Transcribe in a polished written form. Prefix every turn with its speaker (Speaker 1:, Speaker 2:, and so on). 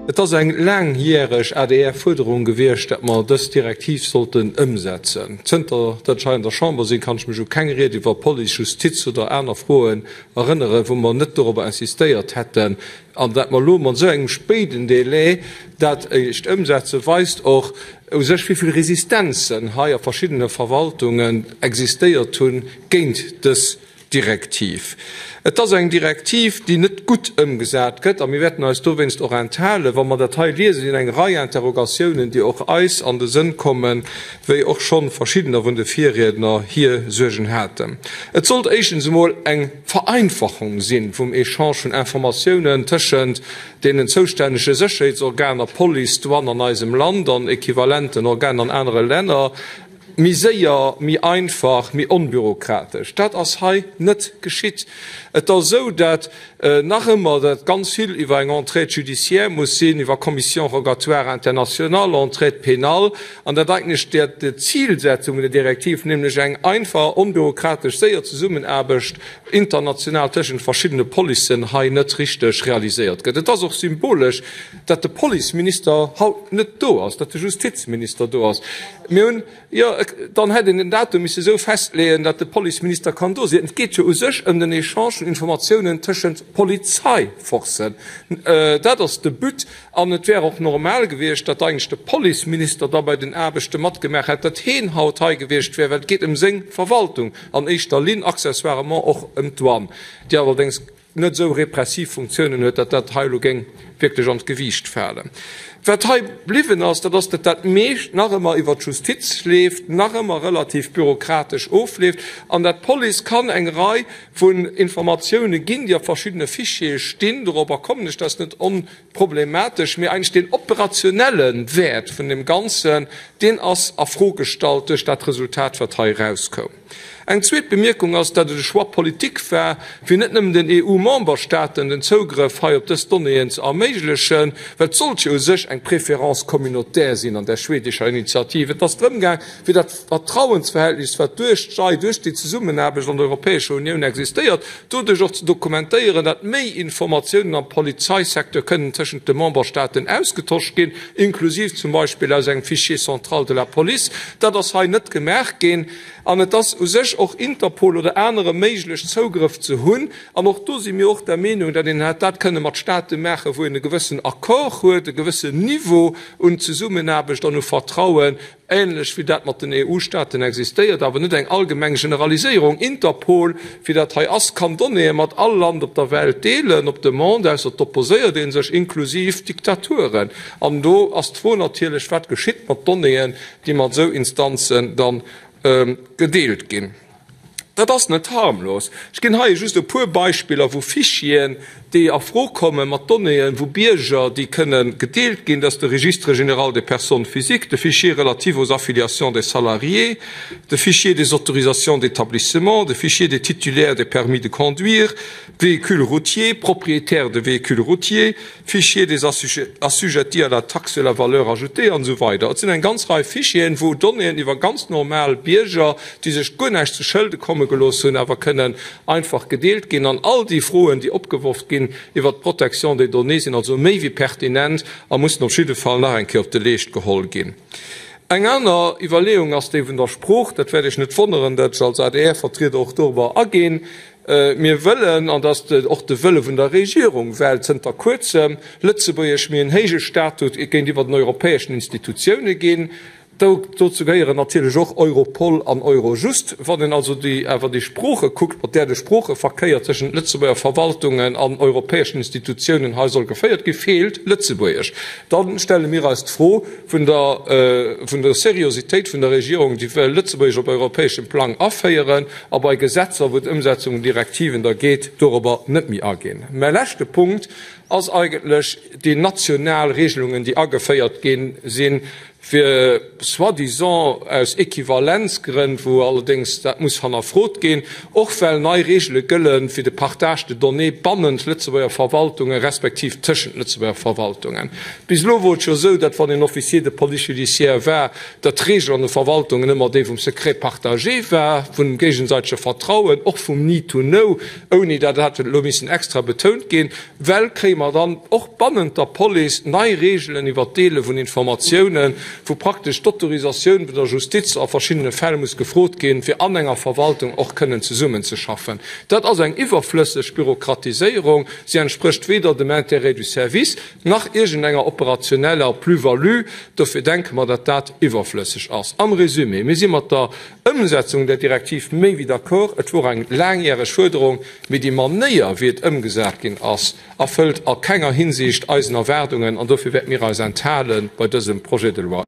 Speaker 1: Et ass eng laangjäreg ADR-Fuerderung gewiescht, dat mer dës Direktiv sollten ëmsetzen. Zënter dat ech hei an der Chamber sinn, kann ech mech u keng Ried iwwer Police, Justiz oder aner Froen erënneren, wou mer net dorobber insistéiert hätten. An dat mer elo mat esou engem spéiden Délai dat éischt ëmsetzen, weist och u sech, wéi vill Resistenzen hei a verschiddene Verwaltungen existéiert hunn géint dës Direktiv. Et ass eng Direktiv, déi net gutt ëmgesat gëtt, a mir wäerten eis dowéinst och enthalen. Wa mer dat hei liesen, sinn eng Rei Interrogatiounen, déi och eis an de Sënn kommen, wéi och scho verschiddener vun de Virriedner hir Suergen haten. Et sollt éischtens emol eng Vereinfachung si vum Echange vun Informatiounen tëschent deenen zoustännege Sécherheetsorganer, Police, Douane an eisem Land an equivalenten Organen an anere Länner. Méi séier, méi einfach, méi onbürokratesch. Dat ass hei net geschitt. Et ass esou, dat nach ëmmer dat ganz vill iwwer eng Entraide judiciaire muss sinn, iwwer Commission rogatoire internationale, Entraide pénale, an dat eigentlech der Zilsetzung vun der Direktiv, nämlech eng einfach, onbürokratesch, séier Zesummenaarbecht international tëschent verschiddene Policen, hei net richteg realiséiert gëtt. Et ass och symbolesch, dat de Policeminister haut net do ass, dat de Justizminister do ass. Mir hunn, jo, dann hätt een den Datum misse esou festleeën, datt de Policeminister kann do sinn. Et geet jo u sech ëm den Echange vun Informatiounen tëschent Polizeiforcen. Dat ass de But. An et wär och normal gewiescht, datt eigentlech de Policeminister da bei den Aarbechte matgemaach hätt, datt heen haut hei gewiescht wär, well et geet ëm seng Verwaltung an éischter Linn, accessoirement och ëm d'Douane, déi allerdéngs, net esou repressiv Funktiounen huet, datt dat hei elo géing wierklech an d'Gewiicht falen. Wat hei bliwwen ass, dat ass, datt dat meescht nach ëmmer iwwer d'Justiz leeft, nach ëmmer relativ bürokratesch ofleeft an dat d'Police kann eng Rei vun Informatioune ginn, déi a verschiddene Fichiere stinn. Dorobber kommen ech, dat ass net onproblematesch, mee eigentlech deen operationelle Wäert vun deem Ganzen, deen ass a Fro gestallt duerch dat Resultat, wat hei erauskoum. Eng zweet Bemierkung ass, datt et e Choix politique war, fir net nëmmen den EU-Memberstaaten den Zougrëff hei op dës Donnéeën ze erméiglechen, well et sollt jo u sech eng Préférence communautaire sinn an där schwedescher Initiativ. Et ass drëm gaang, fir dat Vertrauensverhältnis, wat duerch d'Stei, duerch déi Zesummenaarbecht an der Europäescher Unioun existéiert, doduerch och ze dokumentéieren, datt méi Informatiounen am Polizeisecteur kënnen tëschent de Memberstaaten ausgetosch ginn, inklusiv zum Beispill aus engem Fichier central de la police. Dat ass hei net gemaach ginn. An et ass u sech och Interpol oder anere méiglech, Zougrëff ze hunn. An och do si mir och der Meenung, datt een hätt dat kënne mat Staate maachen, wou een e gewëssen Accord huet, e gewëssen Niveau un Zesummenaarbecht an u Vertrauen, ähnlech wéi dat mat den EU-Staaten existéiert, awer net eng allgemeng Generaliséierung. Interpol, wéi dat hei ass, kann Donnéeë mat all Land op der Welt deelen, op Demande, ausser et opposéiert ee sech, inklusiv Diktaturen. An do ass d'Fro natierlech, wat geschitt mat Donnéeën, déi mat esou Instanzen da gedeelt ginn. Dat ass net harmlos. Ech ginn hei just e puer Beispiller, wou Fichieren, déi a Fro komme mat Donnéeën, wou Bierger, déi kënne gedeelt ginn, dat ass de Registre général des personnes physiques, de Fichier relatif aux affiliations des salariés, de Fichier des autorisations d'établissement, de Fichier des titulaires des permis de conduire, véhicules routiers, propriétaires de véhicules routiers, Fichier des assujettis à la taxe sur la valeur ajoutée an esou weider. Et sinn eng ganz Rei Fichieren, wou Donnéeën iwwer ganz normal Bierger, déi sech guer näischt zu Schëlde komme gelooss hunn, awer kënnen einfach gedeelt ginn. An all déi Froen, déi opgeworf ginn iwwert d'Protection des données, sinn also méi wéi pertinent a mussen op jidde Fall nach eng Kéier op de Leescht geholl ginn. Eng aner Iwwerleeung ass déi vun der Sprooch. Dat wäert Iech net wonneren, dat ech als ADR-Vertrieder och dorobber aginn. Mir wëllen, an dat ass och de Wëlle vun der Regierung, well zënter kuerzem Lëtzebuergesch méi en héije Statut géintiwwer den europäeschen Institutioune ginn. Dozou gehéieren natierlech och Europol an Eurojust. Wann een also déi awer déi Sprooche kuckt, mat där de Sproocheverkéier tëschent Lëtzebuerger Verwaltungen an europäeschen Institutiounen hei soll geféiert ginn, feelt Lëtzebuergesch. Da stelle mir eis d'Fro, vun der vun der Seriositéit vun der Regierung, déi wëll Lëtzebuergesch op europäeschem Plang aféieren a bei Gesetzer, wou et Ëmsetzung un Direktiven da geet, dorobber net méi aginn. Mä leschte Punkt ass eigentlech déi national Regelungen, déi ageféiert gi sinn. Fir soi-disant aus Equivalenzgrënn, wou allerdéngs dat muss hannerfrot ginn, och well nei Reegele gëlle fir de Partage de données bannent Lëtzebuerger Verwaltunge respektiv tëschent Lëtzebuerger Verwaltungen. Bis elo wor et jo esou, datt wann een Officier de police judiciaire war, datt d'Reegel an de Verwaltungen ëmmer déi vum Secret partagé war, vum géigesäitege Vertrauen, och vum Need to know, ouni datt dat hätt elo missen extra betount ginn. Well kréie mer dann och bannent der Police nei Regeln iwwert d'Deele vun Informatiounen, wou praktesch d'Autorisatioun vun der Justiz a verschiddene Fäll muss gefrot ginn, fir an enger Verwaltung och kënnen zesummenzeschaffen? Dat ass eng iwwerflësseg Bürokratiséierung. Si entsprécht weder dem Intérêt du service nach iergendenger operationeller Plus-value. Dofir denke mer, datt dat iwwerflësseg ass. Am Résumé, Mir si mat der Ëmsetzung der Direktiv méi wéi d'accord. Et wor eng laangjäreg Fuerderung, mee déi Manéier, wéi et ëmgesat ginn ass, erfëllt a kenger Hinsicht eisen Erwaardungen an dofir wäerte mir eis enthale bei dësem Projet de loi.